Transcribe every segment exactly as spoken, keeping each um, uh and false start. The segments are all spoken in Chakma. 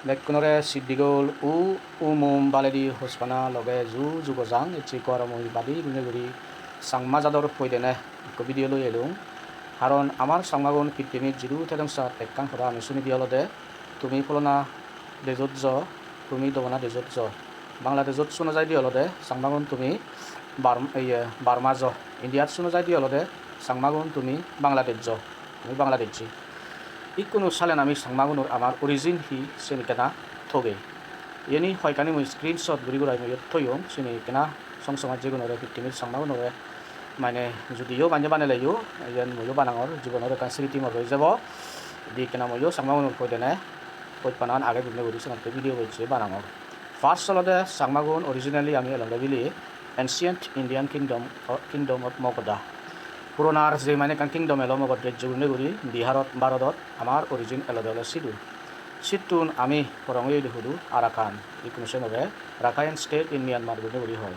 Bekkunore siddigol u umum baledi hospana loge ju jugo jang ecche ikko aro mui badi gune guri Changma jador poidene ikko video loi elung. Karon amar Changmagun pittimit jidu tedong sat ekkan hoda ami sunidi olode, "Tumi pholona dejot jo, tumi dobona dejot jo." Bangladejot suna jaide olode Changmagun tumi Barm-, iye, Burma jo. Indiat suna jaide olode Changmagun tumi Bangladesh jo, tumi Bangladeshi. Ikkunu salen ami Changmagunor amar origin hi sen ekkena togei. Iyeni hoyekkani mui screenshot guri gurai mui iyot toyong, sini ekkena song somaj jegunore, pittimir Changmagunore, mane judiyo banje baneleyo, iyen muiyo banangor, jibonor ekkan sriti mor roi jabo. Di ekkena muiyo Changmagunor poidene, pojpanagan age gurine guri senotte video gocche banangor. First olode Changmagun originally ami elonde bili ancient Indian kingdom, o, kingdom of Magadha. Puronar je mane ekkan kingdom elo Magadha rejjo gurine guri Biharot, Bharodot amar origin elode ole sidu. Sittun ami porong oyede hudu Arakan, ikkunu senore Rakhine State in Myanmar gurine guri hoi.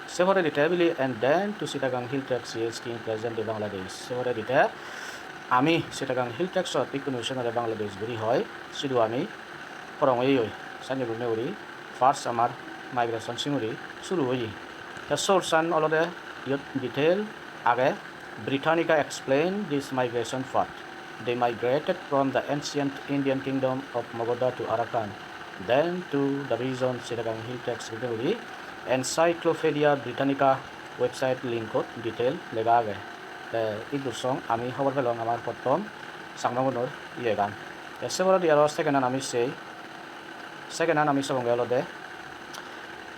Se poredi te bili and then to Chittagong Hill Tracts, C H T in present day Bangladesh. Se poredi te ami Chittagong Hill Tracts-ot ikkunu senore Bangladesh guri hoi, sidu ami porong oyeyoi, sanye gurine guri first amar migration singuri suru oye. Te source-an olode iyot detail age. Britannica explain this migration path. They migrated from the ancient Indian kingdom of Magadha to Arakan, then to the region Chittagong Hill Tracts guri guri Encyclopedia Britannica website link-ot detail lega age. Te idur song ami hobor pelong amar pottom Changmagunor iyegan. Te se poredi aro second-an ami sei, second-an ami sebonge olode,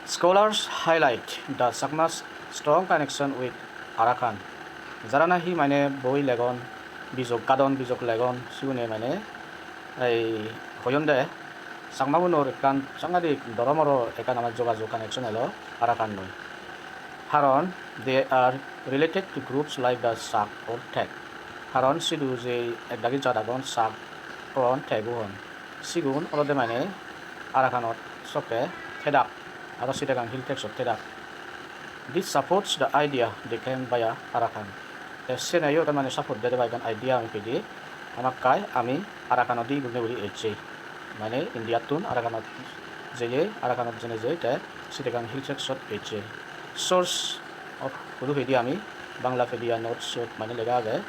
"Scholars highlight the Chakma's strong connection with Arakan." Jara nahi mane boi legon, bijok gadon, bijok legon, sigune mane ei hoyonde Changmagunor ekkan sangadik doromoro ekkan amar jogajog connection elo Arakan loi. Haron they are related to groups like the Chak or Thek. Haron sidu je ekdagi jat agon, Chak o hon, Thek o hon. Sigun olode mane Arakanot sokke thedak, aro Chittagong Hill Tracts-ot thedak. This supports the idea they came via Arakan. Te seneyo ekkan mane support dede ba ekkan idea ami pedi, hamakkai ami Arakanodi gurine guri ecche. Mane Indiattun Arakanot jeye, Arakanot jene jeye te Chittagong Hill Tracts-ot ecche. Source of hudu pedi ami Banglapedia, not sot mane lega age,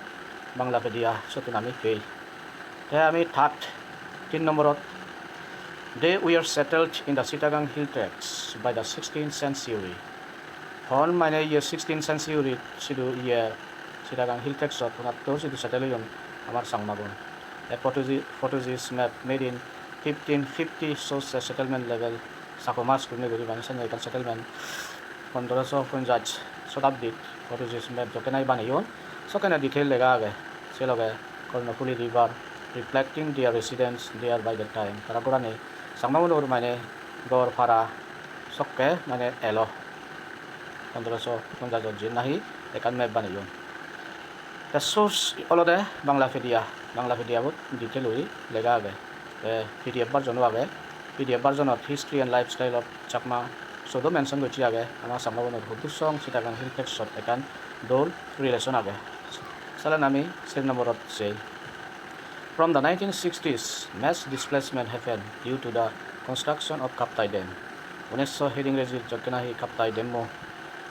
Banglapedia sottun ami pei. Te ami third, tin nomborot, "They were settled in the Chittagong Hill Tracts by the sixteenth century." Hon mane iye sixteenth century sidu iye Chittagong Hill Tracts-ot honatto sidu settle oyon amar Changmagun. A Portuguese, Portuguese map made in fifteen fifty shows a settlement level Chakomas gurine guri mane senne ekkan settlement pondroso ponjaj sotabdit Portuguese map jokke nahi baneyon, sokkene detail lega age. Se loge Kornopuli River reflecting their residence there by the time. Tara gorani Changmagunor mane gor para sokke mane elo pondroso ponjajot, jiyen nahi ekkan map baneyon. Te source olode Banglapedia, Banglapedia-bot detail guri lega age. Te P D F version-o age. P D F version-ot History and Lifestyle of Chakma, sot-o mention gocche age, ama Changmagunor hudu song Chittagong Hill Tracts-ot ekkan dol relation age. Salen ami ser nomborot sei. From the nineteen sixties, mass displacement happened due to the construction of Kaptai Dam. Unisho hedi Ingrejit jokke nahi Kaptai Dam-o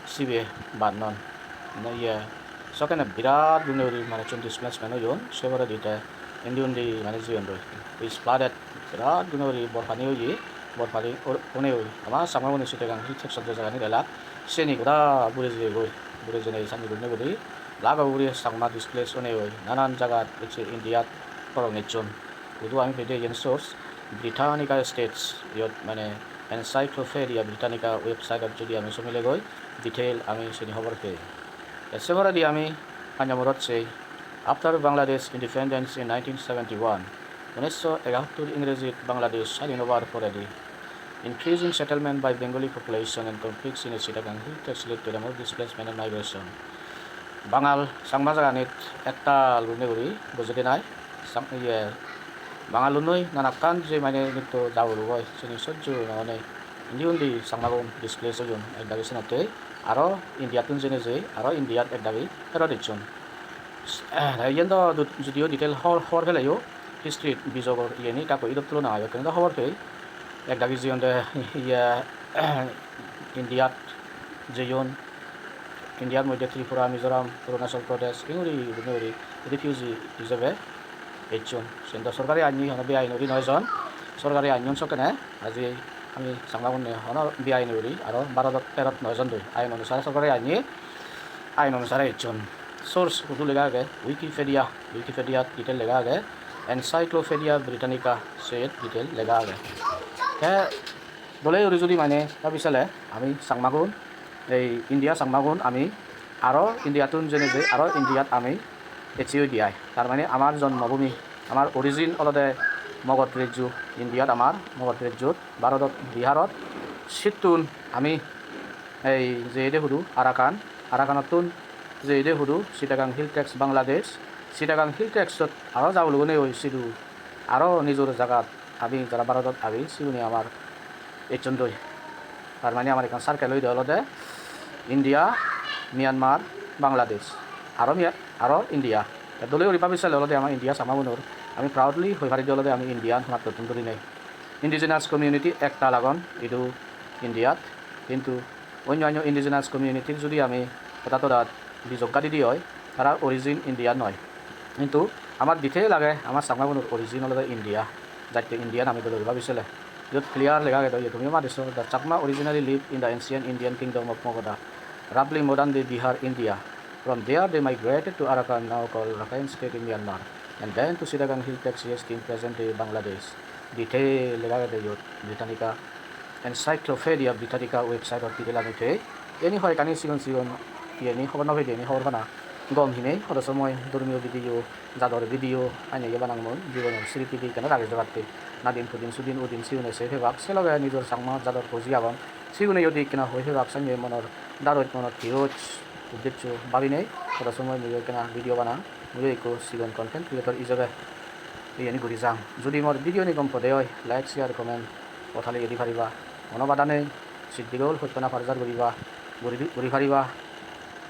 sibe bannon. Mane iye, sokkene birat gune guri manuchun displacement oyon, se poredi te indi undi mane jeyondoi. Is flooded, birat gune guri bor pani oye, bor pani or-, onei oi. Ama Changmagune Chittagong Hill Tracts-ot je jaganit elak, siyeni goda buri jeyegoi, buri jenei sani gurine guri lago guri Changma displace onei oi, nanan jagat ecche Indiat porong ecchon. Hudu ami pede iyen source, Britannica States, iyot mane Encyclopedia Britannica website-ot judi ami somilegoi, detail ami sini hobor pei. Te se poredi ami pannamorot sei, after Bangladesh independence in nineteen seventy-one, unisho egahattor Ingrejit Bangladesh sadin obar poredi, increasing settlement by Bengali population and conflicts in Chittagong Hill Tracts led to the more displacement and migration. Bangal Changma jaganit ektal gurine guri bujei dinei, Chang-, iye, Bangalunnoi nanakkan je mane nitto jabor oi, sini sojjo nw onei. Indi undi Changmagun displace oyon ek dagi senottei, aro Indiattun jeinei jei, aro Indiat ek dagi ferot ecchon. Te iyen do du-, judiyo detail hor, hor peleyo, history bijogor iyeni ekka ekka idot tulona oi, ekkene do hobor pei. Ek dagi jiyonde iye Indiat jeyon, Indiar moddhe Tripura, Mizoram, Arunachal Pradesh, enguri gurinei guri refugee ijebe ecchon. Siyen do sorkari ainni, hono beain guri noi ejon. Sorkari ainun sokkene aji ami Changmagunne hono beain guri aro Bharodot pherot noi ejon doi. Ain onusare, sorkari ainni ain onusare ecchon. Source hudu lega age? Wikipedia, Wikipediat detail lega age. Encyclopedia Britannica siyot detail lega age. Te dole guri judi mane bhabi sele ami Changmagun, ei India Changmagun ami aro Indiattun jeinei je aro Indiat ami ecche oide ai. Tar mane amar jonmobhumi, amar origin olode Mogodh rejjo, Indiat amar Mogodh rejjot, Bharodot, Biharot. Sittun ami ei jeyede hudu Arakan, Arakanottun jeyede hudu Chittagong Hill Tracts, Bangladesh. Chittagong Hill Tractsot aro jabulugune oi sidu aro nijor jagat abi, jara Bharodot abi, sigune amar ecchondoi. Tar mane amar ekkan circle oyede olode India, Myanmar, Bangladesh, aro Mya-, aro India. Te dole guri bhabi sele olode ama India Changmagunor, ami proudly hoi paride olode ami Indian honattun dhurinei. Indigenous community ektal agon idu Indiat, hintu onyo onyo indigenous community-r judi ami hoda todat bijok gadidi oi, tarar origin India noi. Hintu amar detail age, amar Changmagunor origin olode India, jatte Indian ami dole guri bhabi sele. Iyot clear lega age do, iye tumiyo madi so, "The Chakma originally lived in the ancient Indian kingdom of Magadha, roughly modern-day Bihar, India. From there they migrated to Arakan, now called Rakhine State in Myanmar, and then to Chittagong Hill Tracts, present-day Bangladesh." Detail lega age do iyot, Britannica, Encyclopedia Britannica website-ot detail age te. Iyeni hoyekkani sigon sigon iyeni hobor no pide, iyeni hobor pana gom hinei, hodo somoy dhormiyo video, jador video, anye ye banang mui, jibonor sriti di ekkena ragei jebatte. Nadin pudin sudin udin siune sei pebak, se loge nijor Changma jador puji agon, sigune yo di ekkena hoi pebak, sanye monor daroj, monor tiroj, uddeccho babinei, hodo somoy mui ekkena video banang, mui ekko sigon content creator ijebe iyeni guri jang. Judi mor video ni gom pode oi, like, share, comment, o tali di pariba. Hono bada nei, siddigol hojpana parjar guriba, guri, guri pariba.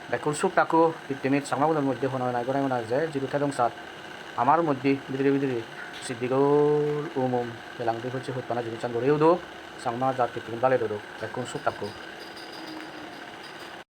Bekkun suk takko, pittimit Changmagunor moddhe hono nai gonai gonai je jidu thedong sat. Amar moddhe bidire bidire siddigol um um, pelangdi hojje hojpana jinissan guri uduk, Changma jat pittimit bale dodok. Bekkun suk takko.